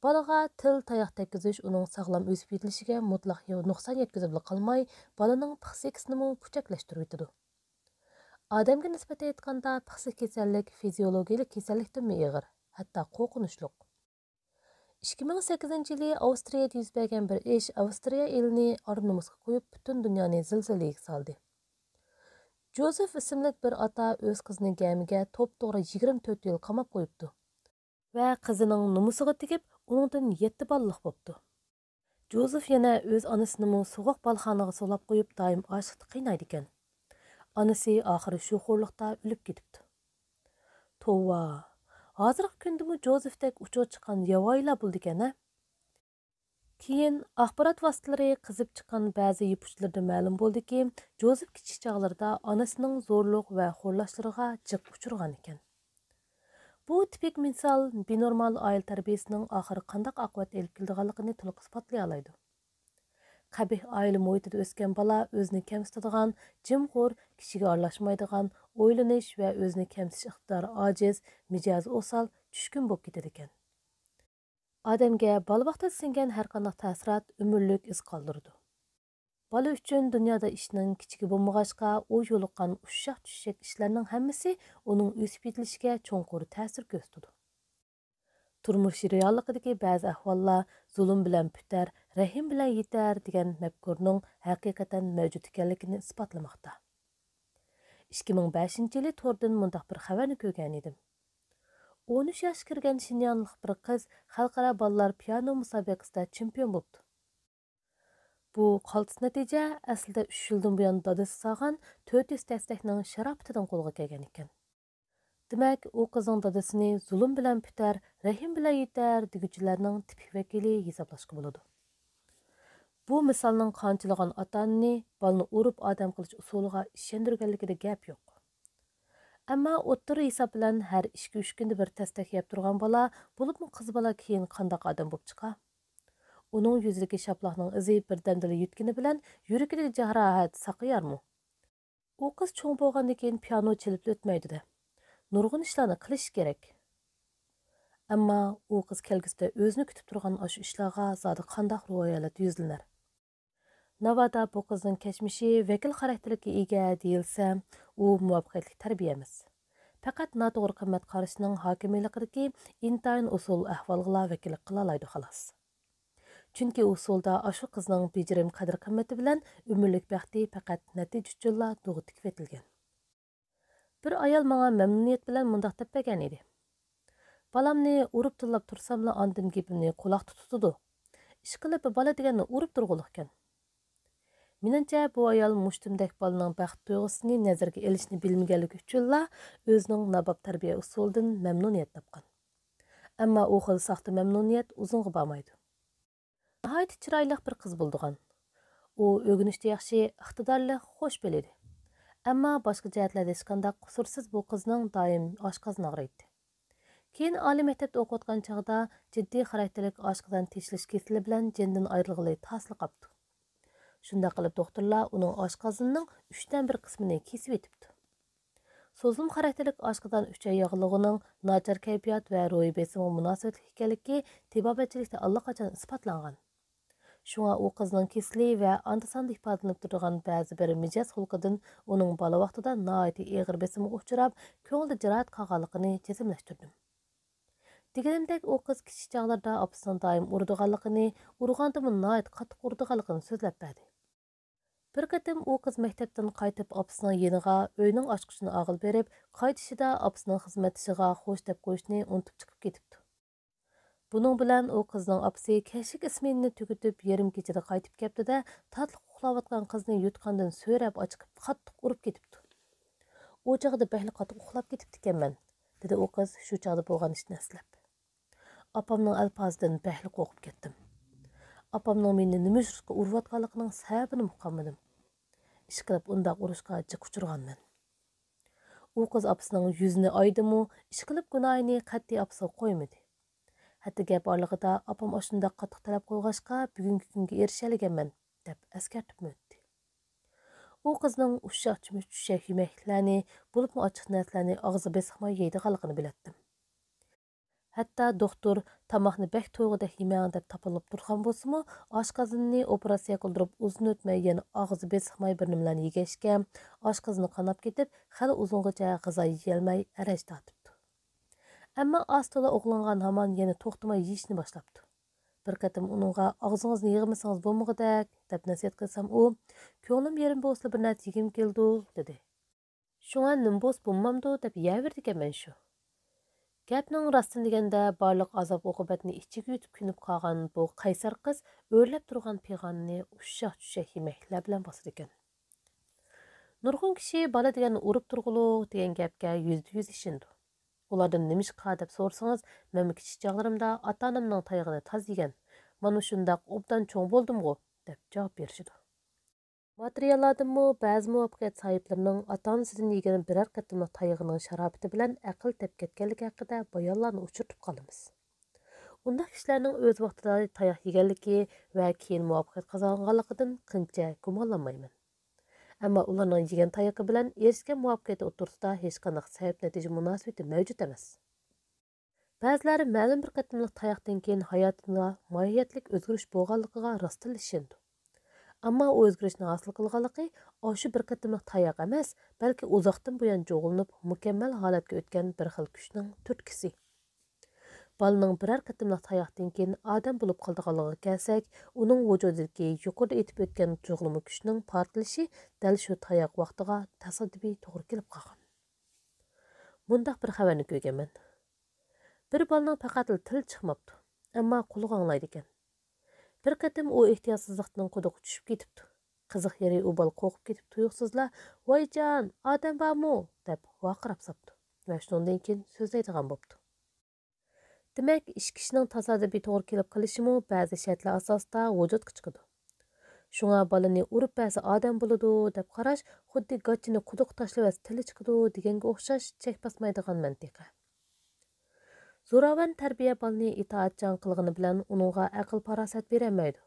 بالىغا تىل تاياق تەگكۈزۈش ئۇنىڭ ساغلام ئۆسۈپ يېتىلىشىگە مۇتلەق نۇقسان يەتكۈزۈپلا قالماي، بالىنىڭ پىسخىكىسىنىمۇ پۇچەكلەشتۈرۈۋېتىدۇ. ئادەمگە نىسبەتەن ئېيتقاندا، پىسخىك كېسەللىك فىزىيولوگىيەلىك كېسەللىكتىنمۇ ئېغىر، ھەتتا قورقۇنچلۇق. ئىككى مىڭ سەككىزىنچى يىلى ئاۋسترىيەدە يۈز بەرگەن بىر ئىش ئاۋسترىيە ئېلىنى ئار-نومۇسقا قويۇپ، پۈتۈن دۇنيانى زىلزىلىگە سالدى. جوزېف ئىسىملىك بىر ئاتا ئۆز قىزىنى گەمىگە توپتوغرا يىگىرمە تۆت يىل قاماپ قويۇپتۇ ۋە قىزىنىڭ نومۇسىغا تېگىپ، ئۇنىڭدىن يەتتە بالىلىق بوپتۇ. جوزېف يەنە ئۆز ئانىسىنىمۇ سوغۇق بالىخانىغا سولاپ قويۇپ، دائىم ئاچلىقتا قىينايدىكەن. ئانىسى ئاخىرى شۇ خورلۇقتا ئۆلۈپ كېتىپتۇ. توۋا، ھازىرقى كۈندىمۇ جوزېفتەك ئۇچۇر چىققان ياۋايىلار بولىدىكەن ھە. كېيىن ئاخبارات ۋاسىتىلىرى قېزىپ چىققان بەزى يىپ ئۇچلىرىدا مەلۇم بولدىكى، جوزېف كىچىك چاغلىرىدا ئانىسىنىڭ زورلۇق ۋە خورلاشلىرىغا جىق ئۇچرىغان ئىكەن. بۇ تىپىك مىسال بىنورمال ئائىلە تەربىيىسىنىڭ ئاخىرى قانداق ئاقىۋەتكە ئېلىپ كېلىدىغانلىقىنى تولۇق ئىسپاتلىيالايدۇ. قەبىھ ئائىلە مۇھىتىدا ئۆسكەن بالا ئۆزىنى كەمسىتىدىغان، جىمخور، كىشىگە ئارىلاشمايدىغان، ئويلىنىش ۋە ئۆزىنى كەمسىتىش ئىقتىدارى ئاجىز، مىجەزى ئوسال، چۈشكۈن بولۇپ كېتىدىكەن. ئادەمگە بالا ۋاقتىدا سىڭگەن ھەرقانداق تەسىرات ئۆمۈرلۈك ئىز قالدۇرىدۇ. بالا ئۈچۈن دۇنيادا ئىشنىڭ كىچىكى بولمىغاچقا، ئۇ يولۇققان ئۇششاق-چۈششەك ئىشلارنىڭ ھەممىسى ئۇنىڭ ئۆسۈپ يېتىلىشىگە چوڭقۇر تەسىر كۆرسىتىدۇ. تۇرمۇش رېئاللىقىدىكى بەزى ئەھۋاللار زۇلۇم بىلەن پۈتەر، رەھىم بىلەن يېتەر دېگەن مەپكۇرىنىڭ ھەقىقەتەن مەۋجۇت ئىكەنلىكىنى ئىسپاتلىماقتا. ئىككى مىڭ بەشىنچى يىلى توردىن مۇنداق بىر خەۋەرنى كۆرگەن ئىدىم. ئون ئۈچ ياشقا كىرگەن شىنيانلىق بىر قىز خەلقئارا بالىلار پىيانو مۇسابىقىسىدە چېمپىيون بوپتۇ. بۇ قالتىس نەتىجە ئەسلىدە ئۈچ يىلدىن بۇيان دادىسى سالغان تۆت يۈز تەستەكنىڭ شاراپىتىدىن قولغا كەلگەن ئىكەن. دېمەك، ئۇ قىزنىڭ دادىسىنى زۇلۇم بىلەن پۈتەر، رەھىم بىلەن يېتەر دېگۈچىلەرنىڭ تىپىك ۋەكىلى ھېسابلاشقا بولىدۇ. بۇ مىسالنىڭ قانچىلىغان ئاتا-ئانىنى بالىنى ئۇرۇپ ئادەم قىلىش ئۇسۇلىغا ئىشەندۈرگەنلىكىدە گەپ يوق. ئەمما ئوتتۇرا ھېساب بىلەن ھەر ئىككى-ئۈچ كۈندە بىر تەستەك يەپ تۇرغان بالا، بولۇپمۇ قىز بالا كېيىن قانداق ئادەم بولۇپ چىقار؟ ئۇنىڭ يۈزىدىكى شاپىلاقنىڭ ئىزى بىردەمدىلا يۈدكىنى بىلەن يۈرىكىدىكى جاراھەت ساقىيارمۇ؟ ئۇ قىز چوڭ بولغاندىن كېيىن پىيانو چېلىپلا ئۆتمەيدۇ-دە. نۇرغۇن ئىشلارنى قىلىشى كېرەك. ئەمما ئۇ قىز كەلگۈسىدە ئۆزىنى كۈتۈپ تۇرغان ئاشۇ ئىشلارغا زادى قانداق روھىي ھالەتتە يۈزلىنەر؟ ناۋادا بۇ قىزنىڭ كەچمىشى ۋەكىل خاراكتېرلىككە ئىگە دېيىلسە، ئۇ مۇۋەپپەقىيەتلىك تەربىيە ئەمەس. پەقەت ناتوغرا قىممەت قارىشىنىڭ ھاكىمىيلىقىدىكى ئىنتايىن ئۇسسۇل ئەھۋالغىلا ۋەكىللىك قىلالايدۇ، خالاس. چۈنكى ئۇسسۇلدا ئاشۇ قىزنىڭ بېجىرىم قەدىر-قىممىتى بىلەن ئۆمۈرلۈك بەختى پەقەت نەتىجە ئۈچۈنلا دوغا تىكىۋېتىلگەن. بىر ئايال ماڭا مەمنۇنىيەت بىلەن مۇنداق دەپ بەرگەن ئىدى: «بالامنى ئۇرۇپ تىللاپ تۇرساملا ئاندىن گېپىمنى قۇلاق تۇتۇۋېتىدۇ. ئىشقىلىپ بالا دېگەننى ئۇرۇپ تۇرغۇلۇقكەن.» مېنىڭچە، بۇ ئايال مۇشتۇمدەك بالىنىڭ بەخت تۇيغۇسىنى نەزەرگە ئېلىشنى بىلمىگەنلىكى ئۈچۈنلا ئۆزىنىڭ ناباب تەربىيە ئۇسۇلىدىن مەمنۇنىيەت تاپقان. ئەمما ئۇ خىل ساختا مەمنۇنىيەت ئۇزۇنغا بارمايدۇ. ناھايىتى چىرايلىق بىر قىز بولىدىغان. ئۇ ئۆگىنىشتە ياخشى، ئىقتىدارلىق، خوش بالا ئىدى. ئەمما باشقا جەھەتلەردە ھېچقانداق قۇسۇرسىز بۇ قىزنىڭ دائىم ئاشقازىنى ئاغرىيتتى. كېيىن ئالىي مەكتەپتە ئوقۇۋاتقان چاغدا جىددىي خاراكتېرلىك ئاشقازان تېشىلىش كېسىلى بىلەن جېنىدىن ئايرىلغىلى تاسلا قاپتۇ. شۇنداق قىلىپ دوختۇرلار ئۇنىڭ ئاشقازىنىنىڭ ئۈچتىن بىر قىسمىنى كېسىۋېتىپتۇ. سوزۇلما خاراكتېرلىك ئاشقازان ئۈچەي ياغلىقىنىڭ ناچار كەيپىيات ۋە روھىي بېسىمغا مۇناسىۋەتلىك ئىكەنلىكى تېبابەتچىلىكتە ئاللىقاچان ئىسپاتلانغان. شۇڭا ئۇ قىزنىڭ كېسىلى ۋە ئاندا-ساندا ئىپادىلىنىپ تۇرىدىغان بەزى بىر مىجەز خۇلقىدىن ئۇنىڭ بالا ۋاقتىدا ناھايىتى ئېغىر بېسىمغا ئۇچراپ، كۆڭلىدە جاراھەت قالغانلىقىنى جەزملەشتۈردۈم. دېگىنىمدەك، ئۇ قىز كىچىك چاغلىرىدا ئاپىسىنىڭ دائىم ئۇرىدىغانلىقىنى، ئۇرغاندىمۇ ناھايىتى قاتتىق ئۇرىدىغانلىقىنى سۆزلەپ بەردى. بىر قېتىم ئۇ قىز مەكتەپتىن قايتىپ ئاپىسىنىڭ يېنىغا، ئۆينىڭ ئاچقۇچىنى ئالغىلى بېرىپ، قايتىشىدا ئاپىسىنىڭ خىزمەتدىشىغا خوش دەپ قويۇشنى ئۇنتۇپ چىقىپ كېتىپتۇ. بۇنىڭ بىلەن ئۇ قىزنىڭ ئاپىسى كەچلىك ئىسمېنىنى تۈگىتىپ، يېرىم كېچىدە قايتىپ كەپتۇ-دە، تاتلىق ئۇخلاۋاتقان قىزنى يوتقاندىن سۆرەپ ئاچىقىپ، قاتتىق ئۇرۇپ كېتىپتۇ. «ئۇ چاغدا بەكلا قاتتىق ئۇخلاپ كېتىپتىكەنمەن»، دېدى ئۇ قىز شۇ چاغدا بولغان ئىشنى ئەسلەپ. ئاپامنىڭ ئەلپازىدىن بەكلا قورقۇپ كەتتىم. ئاپامنىڭ مېنى نېمە ئۈچۈن ئۇرۇۋاتقانلىقىنىڭ سەۋەبىنىمۇ ئۇقالمىدىم. ئىشقىلىپ، ئۇنداق ئۇرۇشقا جىق ئۇچرىغانمەن. ئۇ قىز ئاپىسىنىڭ يۈزىنى ئايدىمۇ، ئىشقىلىپ، گۇناھىنى قەتئىي ئاپىسىغا قويمىدى. ھەتتا گەپ ئارىلىقىدا، ئاپام ئاشۇنداق قاتتىق تەلەپ قىلغاچقا، بۈگۈنكى كۈنگە ئېرىشەلىگەنمەن، دەپ ئەسكەرتىپمۇ ئۆتتى. ئۇ قىزنىڭ ئۇششاق چۈشەك يېمەكلىكلەرنى، بولۇپمۇ ئاچچىق نەرسىلەرنى ئاغزى بېسىقماي يەيدىغانلىقىنى بىلەتتىم. ھەتتا دوختۇر «تاماقنى بەك تويغۇدەك يېمەڭ» دەپ تاپىلىپ تۇرغان بولسىمۇ، ئاشقازىنىنى ئوپېراتسىيە قىلدۇرۇپ ئۇزۇن ئۆتمەي يەنە ئاغزى بېسىقماي بىر نېمىلەرنى يېگەچكە، ئاشقازىنى قاناپ كېتىپ، خېلى ئۇزۇنغىچە غىزا يېيەلمەي ئەرەج تارتىپتۇ. ئەمما ئاز تولا ئوغلانغان ھامان يەنە توختىماي يېيىشنى باشلاپتۇ. بىر قېتىم ئۇنىڭغا «ئاغزىڭىزنى يىغمىسىڭىز بولمىغۇدەك» دەپ نەسىھەت قىلسام، ئۇ «كۆڭلۈم يېرىم بولسىلا بىر نەرسە يېگۈم كېلىدۇ» دېدى. شۇڭا نېمە بولسا بولمامدۇ دەپ يەۋېرىدىكەنمەن شۇ. گەپنىڭ راستىنى دېگەندە، بارلىق ئازاب-ئوقۇبەتنى ئىچىگە يۇتۇپ كۆنۈپ قالغان بۇ قەيسەر قىز ئۆرلەپ تۇرغان پىغانىنى ئۇششاق-چۈششەك يېمەكلەر بىلەن باسىدىكەن. نۇرغۇن كىشى «بالا دېگەننى ئۇرۇپ تۇرغۇلۇق» دېگەن گەپكە يۈزدە يۈز ئىشىنىدۇ. ئۇلاردىن نېمىشقا دەپ سورىسىڭىز، مەنمۇ كىچىك چاغلىرىمدا ئاتا-ئانامنىڭ تايىقىنى تاز يېگەن، مانا شۇنداق ئوبدان چوڭ بولدۇمغۇ، دەپ جاۋاب بېرىشىدۇ. ماتېرىياللاردىنمۇ بەزى مۇۋەپپەقىيەت ساھىبلىرىنىڭ ئاتا-ئانىسىدىن يېگەن بىرەر قېتىملىق تايىقىنىڭ شارائىتى بىلەن ئەقىل تەپ كەتكەنلىكى ھەققىدە بايانلارنى ئۇچرىتىپ قالىمىز. ئۇنداق كىشىلەرنىڭ ئۆز ۋاقتىدا تاياق يېگەنلىكى ۋە كېيىن مۇۋەپپەقىيەت قازانغانلىقىدىن قىلچە گۇمانلانمايمەن. ئەمما ئۇلارنىڭ يېگەن تايىقى بىلەن ئېرىشكەن مۇۋەپپەقىيىتى ئوتتۇرىسىدا ھېچقانداق سەۋەب-نەتىجە مۇناسىۋىتى مەۋجۇت ئەمەس. بەزىلەر مەلۇم بىر قېتىملىق تاياقتىن كېيىن ھاياتىدا ماھىيەتلىك ئۆزگىرىش بولغانلىقىغا راستتىنلا ئىشىنىدۇ. ئەمما ئۇ ئۆزگىرىشنى ھاسىل قىلغانلىقى ئاشۇ بىر قېتىملىق تاياق ئەمەس، بەلكى ئۇزاقتىن بۇيان جۇغلىنىپ، مۇكەممەل ھالەتكە ئۆتكەن بىر خىل كۈچنىڭ تۈرتكىسى. بالىنىڭ بىرەر قېتىملىق تاياقتىن كېيىن ئادەم بولۇپ قالىدىغانلىقىغا كەلسەك، ئۇنىڭ ۋۇجۇدىدىكى يۇقىرىدا ئېيتىپ ئۆتكەن جۇغلىما كۈچنىڭ پارتلىشى دەل شۇ تاياق ۋاقتىغا تاسادىپىي توغرا كېلىپ قالغان. مۇنداق بىر خەۋەرنى كۆرگەنمەن. بىر بالىنىڭ پەقەتلا تىلى چىقماپتۇ، ئەمما قۇلىقى ئاڭلايدىكەن. بىر قېتىم ئۇ ئېھتىياتسىزلىقتىن قۇدۇققا چۈشۈپ كېتىپتۇ. قىزىق يېرى، ئۇ بالا قورقۇپ كېتىپ تۇيۇقسىزلا «ۋايجان، ئادەم بارمۇ؟» دەپ ۋارقىراپ ساپتۇ ۋە شۇنىڭدىن كېيىن سۆزلەيدىغان بوپتۇ. دېمەك، ئىككى ئىشنىڭ تاسادىپىي توغرا كېلىپ قېلىشىمۇ بەزى شەرتلەر ئاساسىدا ۋۇجۇدقا چىقىدۇ. شۇڭا بالىنى ئۇرۇپ بەرسە ئادەم بولىدۇ دەپ قاراش خۇددى گاچىنى قۇدۇققا تاشلىۋەتسە تىلى چىقىدۇ دېگەنگە ئوخشاش چەك باسمايدىغان مەنتىقە. زوراۋان تەربىيە بالىنى ئىتائەتچان قىلغىنى بىلەن ئۇنىڭغا ئەقىل-پاراسەت بېرەلمەيدۇ.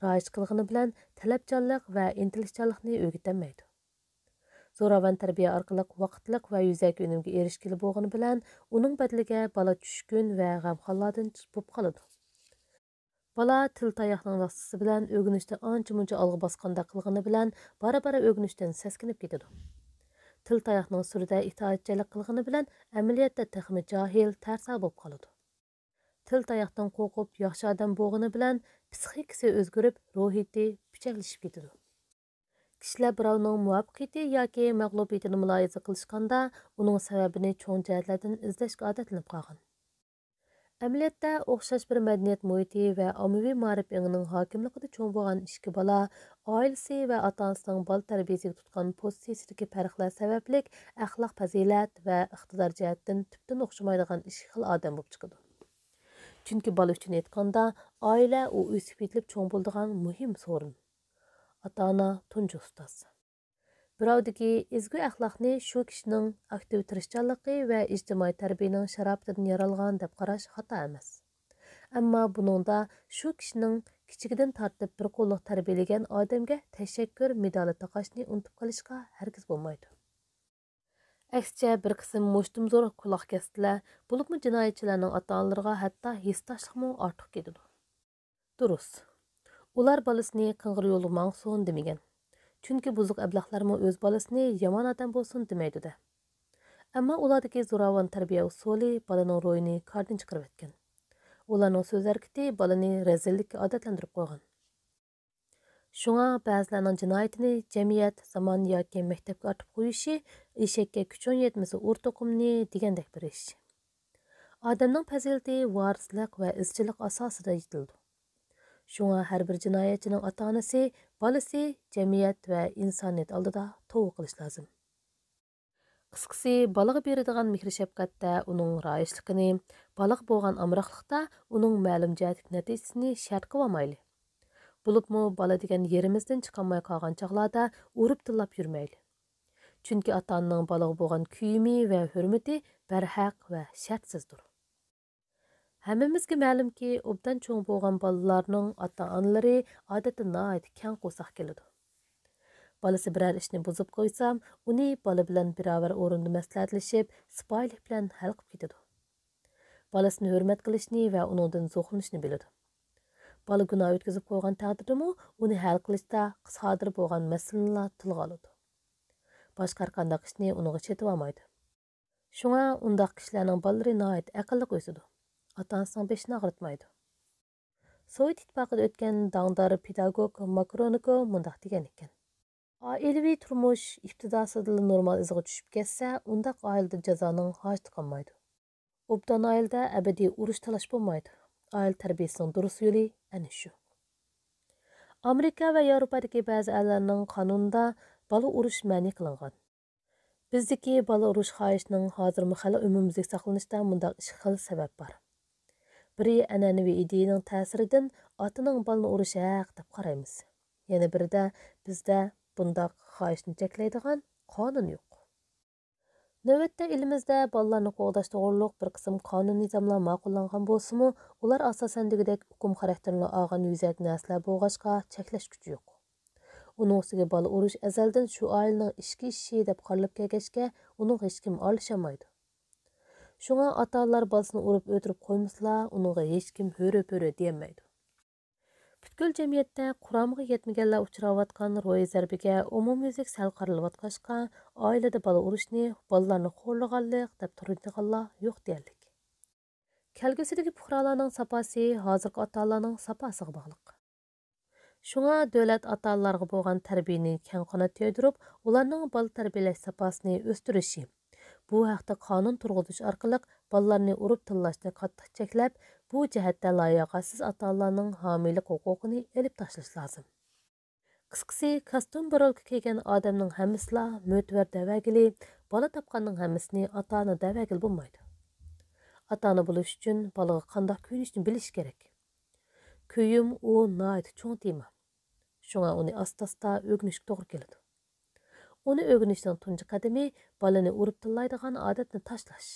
راھىش قىلغىنى بىلەن تەلەپچانلىق ۋە ئىنتىلىشچانلىقنى ئۆگىتەلمەيدۇ. زوراۋان تەربىيە ئارقىلىق ۋاقىتلىق ۋە يۈزەكى ئۈنۈمگە ئېرىشكىلى بولغىنى بىلەن، ئۇنىڭ بەدىلىگە بالا چۈشكۈن ۋە غەمخورلاردىن بولۇپ قالىدۇ. بالا تىل تاياقنىڭ ۋاسىتىسى بىلەن ئۆگىنىشتە ئانچە-مۇنچە ئالغا باسقاندەك قىلغىنى بىلەن، بارا-بارا ئۆگىنىشتىن سەسكىنىپ كېتىدۇ. تىل تاياقنىڭ سۈرىدە ئىتائەتچانلىق قىلغىنى بىلەن، ئەمەلىيەتتە تېخىمۇ جاھىل، تەرسا بولۇپ قالىدۇ. تىل تاياقتىن قورقۇپ ياخشى ئادەم بولغىنى بىلەن، پىسخىكىسى ئۆزگىرىپ، روھىيىتى پۈچەكلىشىپ كېتىدۇ. كىشىلەر بىراۋنىڭ مۇۋەپپەقىيىتى ياكى مەغلۇبىيىتىنى مۇلاھىزە قىلىشقاندا، ئۇنىڭ سەۋەبىنى چوڭ جەھەتلەردىن ئىزدەشكە ئادەتلىنىپ قالغان. ئەمەلىيەتتە، ئوخشاش بىر مەدەنىيەت مۇھىتى ۋە ئاممىۋى مائارىپ ئېڭىنىڭ ھاكىملىقىدا چوڭ بولغان ئىككى بالا، ئائىلىسى ۋە ئاتا-ئانىسىنىڭ بالا تەربىيەسىگە تۇتقان پوزىتسىيىسىدىكى پەرقلەر سەۋەبلىك ئەخلاق-پەزىلەت ۋە ئىقتىدار جەھەتتىن تۈپتىن ئوخشىمايدىغان ئىككى خىل ئادەم بولۇپ چىقىدۇ. چۈنكى بالا ئۈچۈن ئېيتقاندا، ئائىلە ئۇ ئۆسۈپ يېتىلىپ چوڭ بولىدىغان مۇھىم سورۇن. ئاتا-ئانا تۇنجى ئۇستاز. بىراۋدىكى ئەزگۈ ئەخلاقنى شۇ كىشىنىڭ ئاكتىپ تىرىشچانلىقى ۋە ئىجتىمائىي تەربىيەنىڭ شاراپىتىدىن يارالغان دەپ قاراش خاتا ئەمەس. ئەمما بۇنىڭدا شۇ كىشىنىڭ كىچىكىدىن تارتىپ بىر قوللۇق تەربىيەلىگەن ئادەمگە تەشەككۈر مېدالى تاقاشنى ئۇنتۇپ قېلىشقا ھەرگىز بولمايدۇ. ئەكسىچە، بىر قىسىم مۇشتۇمزور قۇلاق كەستىلەر، بولۇپمۇ جىنايەتچىلەرنىڭ ئاتا-ئانىلىرىغا ھەتتا ھېسداشلىقمۇ ئارتۇق كېتىدۇ. دۇرۇس. ئۇلار بالىسىنى قىڭغىر يولغا ماڭسۇن دېمىگەن. چۈنكى بۇزۇق ئەبلەخلەرمۇ ئۆز بالىسىنى يامان ئادەم بولسۇن دېمەيدۇ-دە. ئەمما ئۇلاردىكى زوراۋان تەربىيە ئۇسۇلى بالىنىڭ روھىنى كاردىن چىقىرىۋەتكەن. ئۇلارنىڭ سۆز ھەرىكىتى بالىنى رەزىللىككە ئادەتلەندۈرۈپ قويغان. شۇڭا بەزىلەرنىڭ جىنايىتىنى جەمئىيەت، زامان ياكى مەكتەپكە ئارتىپ قويۇشى، «ئېشەككە كۈچۈڭ يەتمىسە، ئۇر توقۇمنى» دېگەندەك بىر ئىش. ئادەمنىڭ پەزىلىتى ۋارىسلىق ۋە ئىزچىللىق ئاساسىدا يېتىلىدۇ. شۇڭا ھەر بىر جىنايەتچىنىڭ ئاتا-ئانىسى بالىسى جەمئىيەت ۋە ئىنسانىيەت ئالدىدا توۋا قىلىشى لازىم. قىسقىسى، بالىغا بېرىدىغان مېھىر-شەپقەتتە ئۇنىڭ رايىشلىقىنى، بالىغا بولغان ئامراقلىقتا ئۇنىڭ مەلۇم جەھەتتىكى نەتىجىسىنى شەرت قىلىۋالمايلى. بولۇپمۇ بالا دېگەن يېرىمىزدىن چىقالماي قالغان چاغلاردا ئۇرۇپ تىللاپ يۈرمەيلى. چۈنكى ئاتا-ئانىنىڭ بالىغا بولغان كۆيۈمى ۋە ھۆرمىتى بەرھەق ۋە شەرتسىزدۇر. ھەممىمىزگە مەلۇمكى، ئوبدان چوڭ بولغان بالىلارنىڭ ئاتا-ئانىلىرى ئادەتتە ناھايىتى كەڭ قورساق كېلىدۇ. بالىسى بىرەر ئىشنى بۇزۇپ قويسا، ئۇنى بالا بىلەن باراۋەر ئورۇندا مەسلىھەتلىشىپ، سىپايىلىق بىلەن ھەل قىلىپ كېتىدۇ. بالىسىنى ھۆرمەت قىلىشنى ۋە ئۇنىڭدىن زوقلىنىشنى بىلىدۇ. بالا گۇناھ ئۆتكۈزۈپ قويغان تەقدىردىمۇ، ئۇنى ھەل قىلىشتا سادىر بولغان مەسىلىنىلا تىلغا ئالىدۇ. باشقا ھەرقانداق ئىشنى ئۇنىڭغا چېتىۋالمايدۇ. شۇڭا ئۇنداق كىشىلەرنىڭ بالىلىرى ناھايىتى ئەقىللىق ئۆسىدۇ. ئاتا-ئانىسىنىڭ بېشىنى ئاغرىتمايدۇ. سوۋېت ئىتتىپاقىدا ئۆتكەن داڭدار پېداگوگ ماكرونىكو مۇنداق دېگەن ئىكەن: «ئائىلىۋى تۇرمۇش ئىپتىداسىدىلا نورمال ئىزغا چۈشۈپ كەتسە، ئۇنداق ئائىلىدە جازانىڭ ھاجىتى قالمايدۇ. ئوبدان ئائىلىدە ئەبەدىي ئۇرۇش-تالاش بولمايدۇ. ئائىلە تەربىيىسىنىڭ دۇرۇس يولى ئەنە شۇ.» ئامېرىكا ۋە ياۋروپادىكى بەزى ئەللەرنىڭ قانۇنىدا بالا ئۇرۇش مەنئى قىلىنغان. بىزدىكى بالا ئۇرۇش خاھىشىنىڭ ھازىرمۇ خېلى ئومۇميۈزلۈك ساقلىنىشتا مۇنداق ئىككى خىل سەۋەب بار. بىرى، ئەنئەنىۋى ئىدىيەنىڭ تەسىرىدىن ئاتىنىڭ بالىنى ئۇرۇشى ھەق دەپ قارايمىز. يەنە بىرىدە، بىزدە بۇنداق خاھىشنى چەكلەيدىغان قانۇن يوق. نۆۋەتتە ئېلىمىزدە بالىلارنى قوغداش توغرۇلۇق بىر قىسىم قانۇن نىزاملار ماقۇللانغان بولسىمۇ، ئۇلار ئاساسەن دېگۈدەك ئۇقۇم خاراكتېرىنى ئالغان يۈزەك نەرسىلەر بولغاچقا، چەكلەش كۈچى يوق. ئۇنىڭ ئۈستىگە بالا ئۇرۇش ئەزەلدىن شۇ ئائىلىنىڭ ئىچكى ئىشى دەپ قارىلىپ كەلگەچكە، ئۇنىڭغا ھېچكىم ئارىلىشالمايدۇ. شۇڭا ئاتا-ئانىلار بالىسىنى ئۇرۇپ ئۆلتۈرۈپ قويمىسىلا، ئۇنىڭغا ھېچكىم ھۆرە-پۆرە دېيەلمەيدۇ. پۈتكۈل جەمئىيەتتە قۇرامىغا يەتمىگەنلەر ئۇچراۋاتقان روھىي زەربىگە ئومۇميۈزلۈك سەل قارىلىۋاتقاچقا، ئائىلىدە بالا ئۇرۇشنى بالىلارنى خورلىغانلىق دەپ تۇرىدىغانلار يوق دېيەرلىك. كەلگۈسىدىكى پۇقرالارنىڭ ساپاسى ھازىرقى ئاتا-ئانىلارنىڭ ساپاسىغا باغلىق. شۇڭا دۆلەت ئاتا-ئانىلارغا بولغان تەربىيەنى كەڭ قانات يايدۇرۇپ، ئۇلارنىڭ بالا تەربىيەلەش ساپاسىنى ئۆستۈرۈشى، بۇ ھەقتە قانۇن تۇرغۇزۇش ئارقىلىق بالىلارنى ئۇرۇپ تىللاشنى قاتتىق چەكلەپ، بۇ جەھەتتە لايىقاتسىز ئاتا-ئانىلارنىڭ ھامىيلىق ھوقۇقىنى ئېلىپ تاشلاش لازىم. قىسقىسى، كاستيۇم بۇرۇلكا كىيگەن ئادەمنىڭ ھەممىسىلا مۆتىۋەر دەۋەگىلى، بالا تاپقاننىڭ ھەممىسىنى ئاتا-ئانا دەۋەگىلى بولمايدۇ. ئاتا-ئانا بولۇش ئۈچۈن بالىغا قانداق كۆيۈنۈشنى بىلىش كېرەك. كۆيۈم ئۇ ناھايىتى چوڭ تېما. شۇڭا ئۇنى ئاستا-ئاستا ئۆگىنىشكە توغرا كېلىدۇ. ئۇنى ئۆگىنىشنىڭ تۇنجى قەدىمى بالىنى ئۇرۇپ تىللايدىغان ئادەتنى تاشلاش.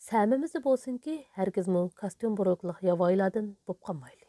سەمىمىزدە بولسۇنكى، ھەرگىزمۇ كاستيۇم بۇرۇلكىلىق ياۋايىلاردىن بولۇپ قالمايلى.